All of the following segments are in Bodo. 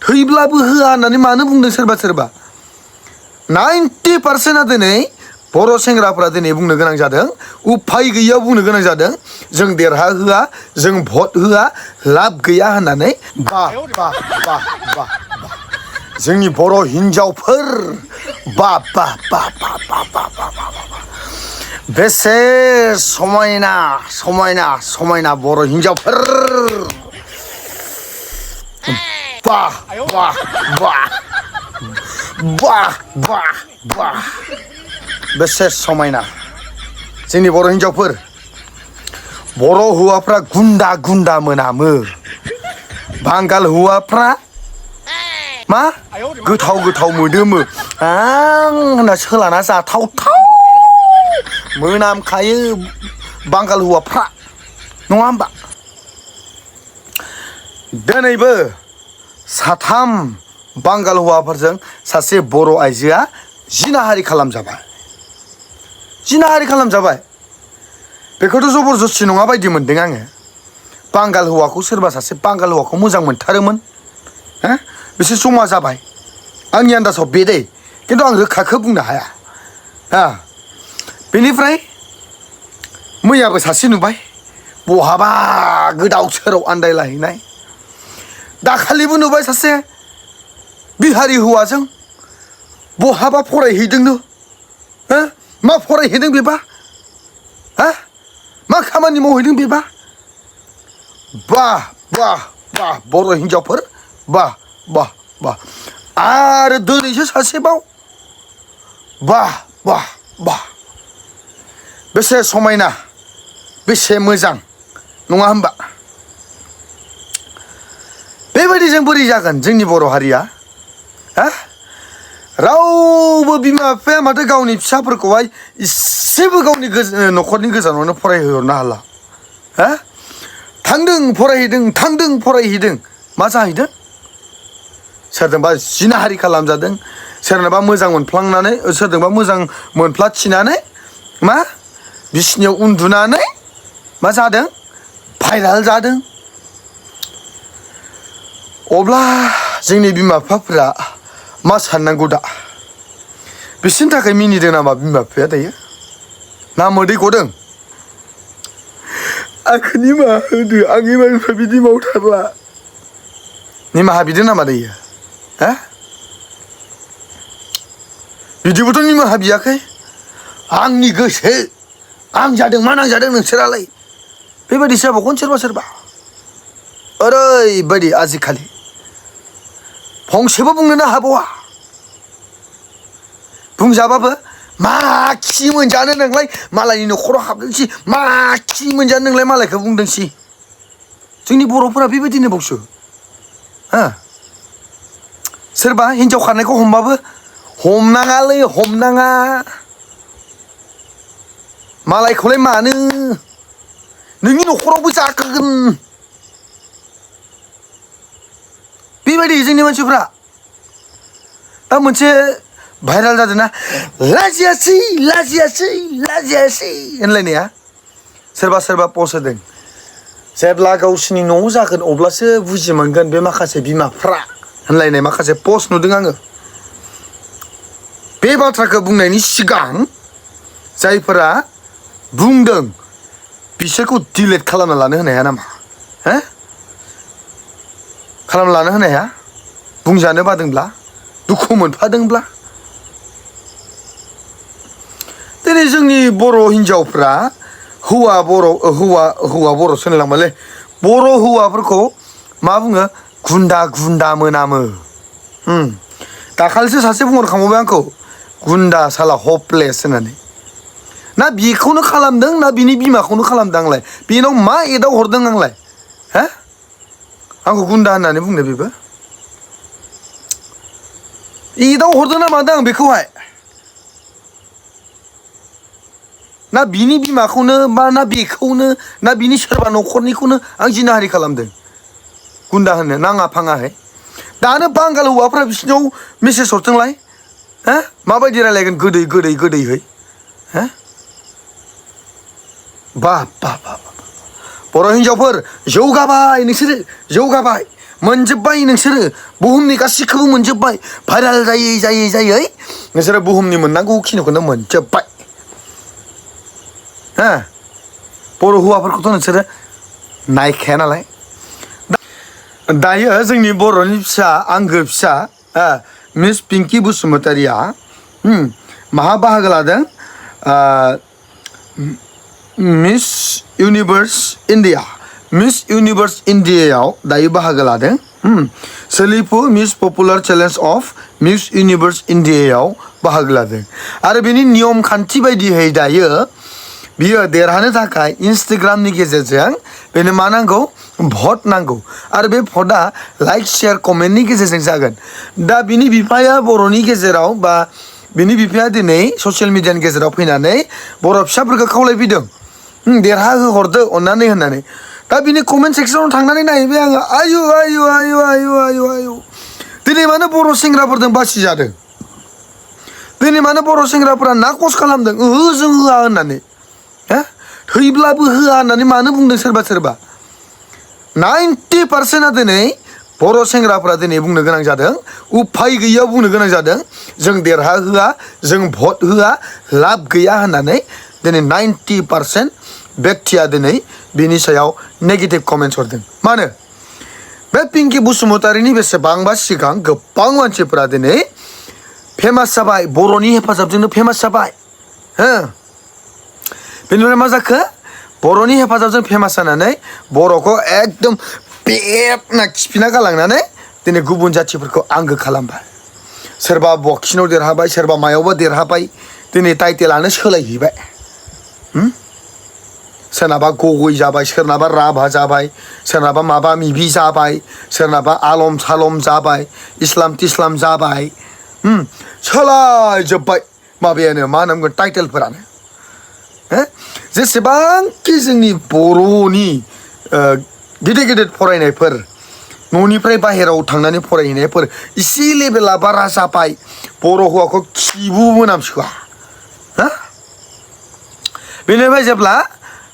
थैब्लाबो होआ होननानै मानो बुंदों सोरबा सोरबा 90%आ दिनै बर' सेंग्राफ्रा दिनै बुंनो गोनां जादों उफाय गैया बुंनो गोनां जादों जों देरहा होआ जों भट होआ लाब गैया होननानै बा बा बा बा जोंनि बर' हिन्जावफोर बा बा बा बा बा बा बा बा बेसे समायना समायना समायना बर' हिन्जावफोर वाह वाह वाह वाह वाह वाह बेसे समायना जोंनि बर' हिन्जावफोर बर' हौवाफ्रा गुन्दा गुन्दा मोनामो बांगाल हौवाफ्रा मा गोथाव गोथाव मोदोमो आं होनना सोलाना जाथावथाव मोनामखायो बांगाल हौवाफ्रा नङा होमबा दिनैबो साथाम बांगाल हौवाफोरजों सासे बर' आइजोआ जिनाहारि खालामजाबाय जिनाहारि खालामजाबाय बेखौथ' जबरदस्ति नङा बायदि मोन्दों आङो बांगाल हौवाखौ सोरबा सासे बांगाल हौवाखौ मोजां मोनथारोमोन हो बिसोर जमा जाबाय आंनि आन्दाजाव बे दै खिन्थु आं रोखाखौ बुंनो हाया हा बेनिफ्राय मैयाबो सासे नुबाय बहाबा गोदाव सोराव आन्दायलाहैनाय दाखालिबो नुबाय सासे बिहारि हौवाजों बहाबा फरायहैदोंनो हो मा फरायहैदों बेबा हा मा खामानि मावहैदों बेबा बाह बाह बाह बर' हिन्जावफोर बाह बाह बाह आरो दिनैसो सासेबाव बाह बाह बाह बेसे समायना बेसे मोजां नङा होमबा बेबायदिजों बोरै जागोन जोंनि बर' हारिया हा रावबो बिमा बिफाया माथो गावनि फिसाफोरखौहाय इसेबो गावनि न'खरनि गोजानावनो फरायहरनो हाला हा थांदों फरायहैदों मा जाहैदों सोरजोंबा जिनाहारि खालामजादों सोरनोबा मोजां मोनफ्लांनानै सोरजोंबा मोजां मोनफ्लाथिनानै मा बिसिनियाव उन्दुनानै मा जादों भाइराल जादों अब्ला जोंनि बिमा बिफाफोरा मा साननांगौ दा बिसोरनि थाखाय मिनिदों नामा बिमा बिफाया दायो ना मोदै गदों आंखौ निमाहा होदो आंनि बिमा बिफा बिदि मावथारला निमाहा बिदों नामा दायो हा बिदिबोथ' निमाहा बियाखै आंनि गोसो आं जादों मा नांजादों नोंसोरालाय बेबायदि जाबावगोन सोरबा ओरैबायदि आजिखालि फंसेबो बुंनोनो हाबावा बुंजाबाबो मा खि मोनजानो नोंलाय मालायनि न'खराव हाबदोंसि मा खि मोनजानो नोंलाय मालायखौ बुंदोंसि जोंनि बर'फोरा बेबायदिनो बावसो हा सोरबा हिन्जाव खारनायखौ हमबाबो हमनाङालै हमनाङा मालायखौलाय मानो नोंनि न'खरावबो जागोन बेबायदि जोंनि मानसिफ्रा दा मोनसे भाइराल जादों ना लाजियासै होनलायनाया सोरबा पस्ट होदों जेब्ला गावसिनि न'आव जागोन अब्लासो बुजि मोनगोन बे माखासे बिमाफ्रा होनलायनाय माखासे पस्ट नुदों आङो बे बाथ्राखौ बुंनायनि सिगां जायफोरा बुंदों बिसोरखौ डिलेट खालामना लानो होनो हाया नामा हो खालामना लानो होनो हाया बुंजानो बादोंब्ला दुखु मोनफादोंब्ला दिनै जोंनि बर' हिन्जावफ्रा हौवा बर'सो होनलांबायलै बर' हौवाफोरखौ मा बुङो गुन्दा मोनामो दाखालिसो सासे बुंहरखांबावबाय आंखौ गुन्दा साला हपलेस होननानै ना बेखौनो खालामदों ना बिनि बिमाखौनो खालामदों आंलाय बेनाव मा एदाव हरदों आंलाय हा आंखौ गुन्दा होननानै बुंदों बेबो एदाव हरदों ना मादों आं बेखौहाय ना बिनि बिमाखौनो बा ना बेखौनो ना बिनि सोरबा न'खरनिखौनो आं जिनाहारि खालामदों गुन्दा होनो नाङा फाङाहाय दानो बांगाल हौवाफ्रा बिसिनाव मेसेज हरदोंलाय हा माबायदि रायलायगोन गोदैहै हा बा बर' हिन्जावफोर जौगाबाय नोंसोरो जौगाबाय मोनजोब्बाय नोंसोरो बुहुमनि गासिखौबो मोनजोब्बाय भाइराल जायै नोंसोरो बुहुमनि मोननांगौ खिनिखौनो मोनजोब्बाय हो बर' हौवाफोरखौथ' नोंसोरो नायखाया नालाय दायो जोंनि बर'नि फिसा आंगो फिसा मिस पिंकि बसुमतारिया माहा बाहागो लादों मिस इउनिभार्स इन्डियायाव दायो बाहागो लादों सोलिफु miss popular challenge of miss universe इन्डियायाव बाहागो लादों आरो बेनि नियम खान्थि बायदियै दायो बियो देरहानो थाखाय इन्स्टाग्रामनि गेजेरजों बेनो मा नांगौ भट नांगौ आरो बे भटआ लाइक शेयार कमेन्टनि गेजेरजों जागोन दा बिनि बिफाया बर'नि गेजेराव बा बिनि बिफाया दिनै ससियेल मिडियानि गेजेराव फैनानै बर' फिसाफोरखौ खावलायफैदों देरहाहोहरदो अननानै होननानै दा बिनि कमेन्ट सेक्सनाव थांनानै नायबाय आङो आयु दिनै मानो बर' सेंग्राफोरजों बासिजादों दिनै मानो बर' सेंग्राफोरा नाकस खालामदों जों होआ होननानै थैब्लाबो होआ होननानै मानो बुंदों सोरबा 90%आ दिनै बर' सेंग्राफोरा दिनै बुंनो गोनां जादों उफाय गैया बुंनो गोनां जादों जों देरहाहोआ जों भट होआ लाब गैया होननानै दिनै 90% व्यक्तिया दिनै बिनि सायाव नेगेटिभ कमेन्ट्स हरदों मानो बे पिंकि बसुमतारिनि बेसेबांबा सिगां गोबां मानसिफोरा दिनै फेमास जाबाय बर'नि हेफाजाबजोंनो फेमास जाबाय बेनिफ्राय मा जाखो बर'नि हेफाजाबजों फेमास जानानै बर'खौ एकदम पेटना खिफिना गालांनानै दिनै गुबुन जाथिफोरखौ आंगो खालामबाय सोरबा बक्सिङाव देरहाबाय सोरबा मायावबा देरहाबाय दिनै टाइटेलानो सोलायहैबाय सोरनाबा गगৈ जाबाय सोरनाबा राभा जाबाय सोरनाबा माबा मिबि जाबाय सोरनाबा आलम सालम जाबाय इस्लाम तिस्लाम जाबाय सोलायजोब्बाय माबायानो मा होनगोन टाइटेलफोरानो जेसेबांखि जोंनि बर'नि गिदिर गिदिर फरायनायफोर न'निफ्राय बाहेरायाव थांनानै फरायहैनायफोर इसे लेभेला बारा जाबाय बर' हौवाखौ खिबु मोनामसोआ बेनिफ्राय जेब्ला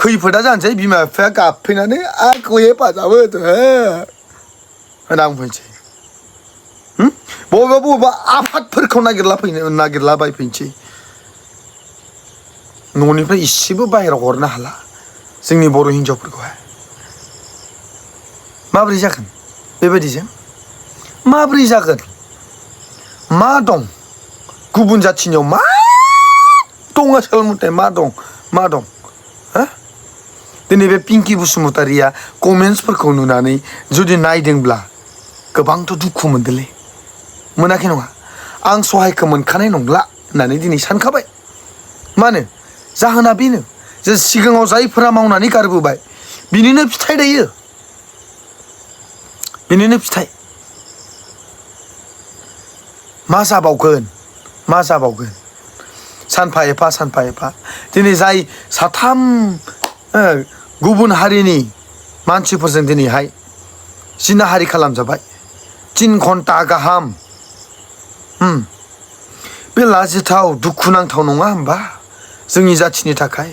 खैफोदा जानोसै बिमा बिफाया गाबफैनानै आंखौ हेफाजाब होदो होनना बुंफैनोसै बबेबा आफादफोरखौ नागिरलाबायफैनोसै न'निफ्राय इसेबो बाहेरायाव हरनो हाला जोंनि बर' हिन्जावफोरखौहाय माबोरै जागोन बेबायदिजों माबोरै जागोन मा दं गुबुन जाथिनियाव मा दं आसल मथे मा दं दिनै बे पिंकि बसुमतारिया कमेन्ट्सफोरखौ नुनानै जुदि नायदोंब्ला गोबांथ' दुखु मोनदोंलै मोनाखै नङा आं सहायखौ मोनखानाय नंला होननानै दिनै सानखाबाय मानो जाहोना बेनो जे सिगाङाव जायफोरा मावनानै गारबोबाय बिनिनो फिथाइ दायो बिनिनो फिथाइ मा जाबावगोन सानफा एफा दिनै जाय साथाम गुबुन हारिनि मानसिफोरजों दिनैहाय जिनाहारि खालामजाबाय 3 घन्टा गाहाम बे लाजिथाव दुखुनांथाव नङा होमबा जोंनि जाथिनि थाखाय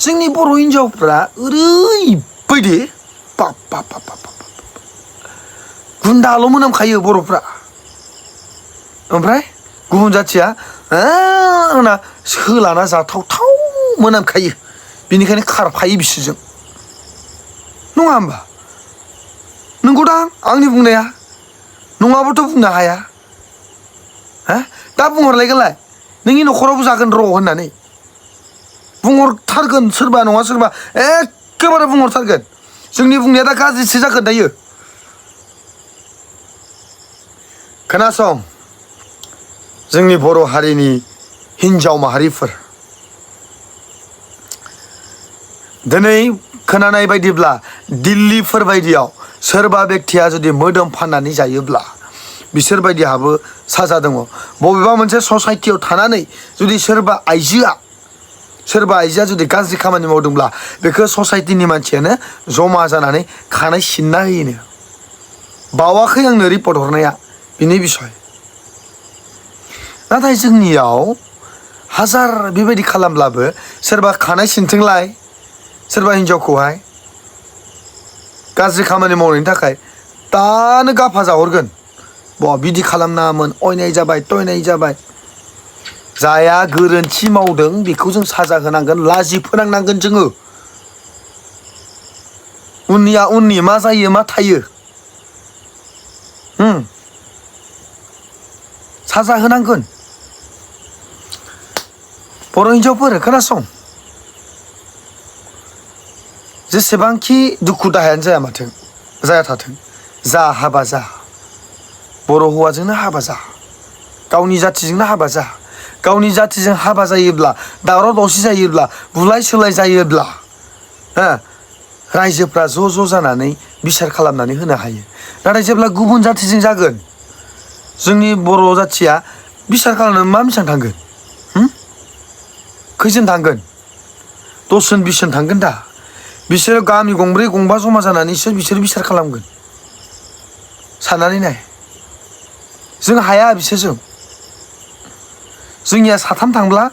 जोंनि बर' हिन्जावफ्रा ओरैबायदि गुन्दाल' मोनामखायो बर'फ्रा ओमफ्राय गुबुन जाथिया आंना सोलाना जाथावथाव मोनामखायो बेनिखायनो खारफायो बिसोरजों नङा होमबा नंगौदां आंनि बुंनाया नङाबोथ' बुंनो हाया दा बुंहरलायगोनलाय नोंनि न'खरावबो जागोन र' होननानै बुंहरथारगोन सोरबा नङा सोरबा एखेबारे बुंहरथारगोन जोंनि बुंनाया दा गाज्रिसो जागोन दायो खोनासं जोंनि बर' हारिनि हिन्जाव माहारिफोर दिनै खोनानाय बायदिब्ला दिल्लीफोर बायदियाव सोरबा व्यक्तिया जुदि मोदोम फाननानै जायोब्ला बिसोर बायदिहाबो साजा दङ बबेबा मोनसे ससाइटियाव थानानै जुदि सोरबा आइजोआ जुदि गाज्रि खामानि मावदोंब्ला बेखौ ससाइटिनि मानसियानो जमा जानानै खानाय सिनना होयोनो बावाखै आंनो रिपर्ट हरनाया बिनि बिसय नाथाय जोंनियाव हाजार बेबायदि खालामब्लाबो सोरबा खानाय सिनथोंलाय सोरबा हिन्जावखौहाय गाज्रि खामानि मावनायनि थाखाय दानो गाफा जाहरगोन बिदि खालामनाङामोन अयनाय जाबाय टयनाय जाबाय जाया गोरोन्थि मावदों बेखौ जों साजा होनांगोन लाजि फोनांनांगोन जोङो उननिया उननि मा जायो मा थायो साजा होनांगोन बर' हिन्जावफोर खोनासं जेसेबांखि दुखु दाहायानो जाया माथों जाया थाथों जा हाबा जा बर' हौवाजोंनो हाबा जा गावनि जाथिजोंनो हाबा जा गावनि जाथिजों हाबा जायोब्ला दावराव दावसि जायोब्ला बुलाय सोलाय जायोब्ला रायजोफ्रा ज' जानानै बिसार खालामनानै होनो हायो नाथाय जेब्ला गुबुन जाथिजों जागोन जोंनि बर' जाथिया बिसार खालामनानै मा बेसेबां थांगोन खैजोन थांगोन 10 जन 20 जन थांगोन दा बिसोरो गामि गंब्रै गंबा जमा जानानैसो बिसोर बिसार खालामगोन साननानै नाय जों हाया बिसोरजों जोंनिया साथाम थांब्ला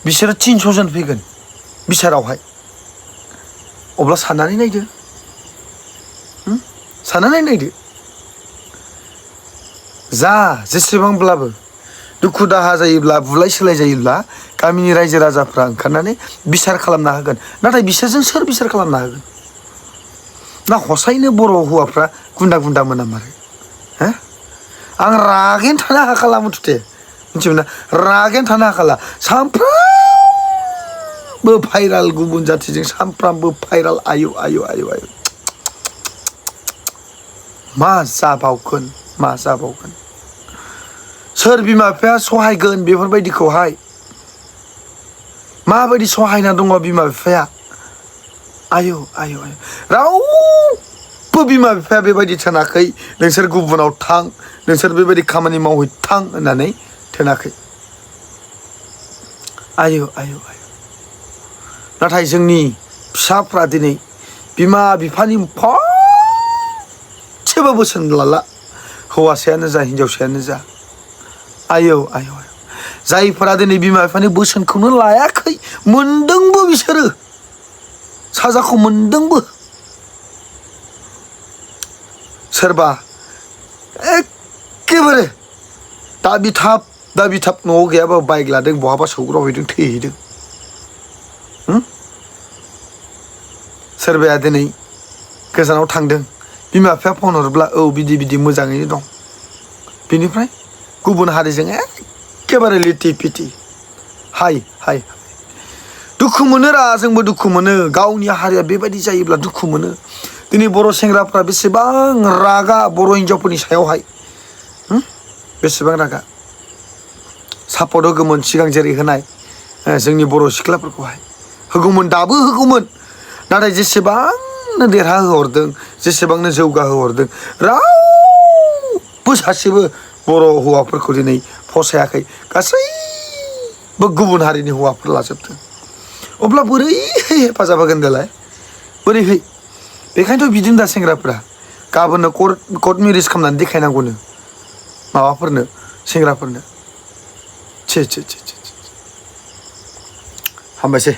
बिसोरो 300 जन फैगोन बिसारावहाय अब्ला साननानै नायदो साननानै नायदो जा जेसेबांब्लाबो दुखु दाहा जायोब्ला बुलाय सोलाय जायोब्ला गामिनि रायजो राजाफ्रा ओंखारनानै बिसार खालामना होगोन नाथाय बिसोरजों सोर बिसार खालामना होगोन ना हसायैनो बर' हौवाफ्रा गुन्दा गुन्दा मोनामारो आं रागैनो थानो हाखाला मुथुथे मिथिबायना रागैनो थानो हाखाला सामफ्रामबो भाइराल गुबुन जाथिजों सामफ्रामबो भाइराल आयु मा जाबावगोन सोर बिमा बिफाया सहायगोन बेफोरबायदिखौहाय माबायदि सहायना दङ बिमा बिफाया आयु रावबो बिमा बिफाया बेबायदि थोनाखै नोंसोर गुबुनाव थां नोंसोर बेबायदि खामानि मावहैथां होननानै थोनाखै आयु नाथाय जोंनि फिसाफ्रा दिनै बिमा बिफानि फंसेबो बोसोन लाला हौवासायानो जा हिनजावसायानो जा आयौ जायफोरा दिनै बिमा बिफानि बोसोनखौनो लायाखै मोनदोंबो बिसोरो साजाखौ मोनदोंबो सोरबा एखेबारे दाबिथाब न'आव गैयाबा बाइक लादों बहाबा सौग्रावहैदों थैहैदों सोरबाया दिनै गोजानाव थांदों बिमा बिफाया फन हरब्ला बिदि मोजाङैनो दं बिनिफ्राय गुबुन हारिजों एखेबारे लिथि फिथि हाय दुखु मोनो जोंबो दुखु मोनो गावनि हारिया बेबायदि जायोब्ला दुखु मोनो दिनै बर' सेंग्राफ्रा बेसेबां रागा बर' हिन्जावफोरनि सायावहाय बेसेबां रागा सापर्ट होगौमोन सिगां जेरै होनाय जोंनि बर' सिख्लाफोरखौहाय होगौमोन दाबो होगौमोन नाथाय जेसेबांनो देरहाहोहरदों जेसेबांनो जौगाहोहरदों रावबो सासेबो बर' हौवाफोरखौ दिनै फसायाखै गासैबो गुबुन हारिनि हौवाफोर लाजोबदों अब्ला बोरैहाय हेफाजाब होगोन देलाय बोरैहाय बेखायनोथ' बिदिनो दा सेंग्राफोरा गाबोननो कर्ट मेरिज खालामनानै देखायनांगौनो माबाफोरनो सेंग्राफोरनो हामबायसै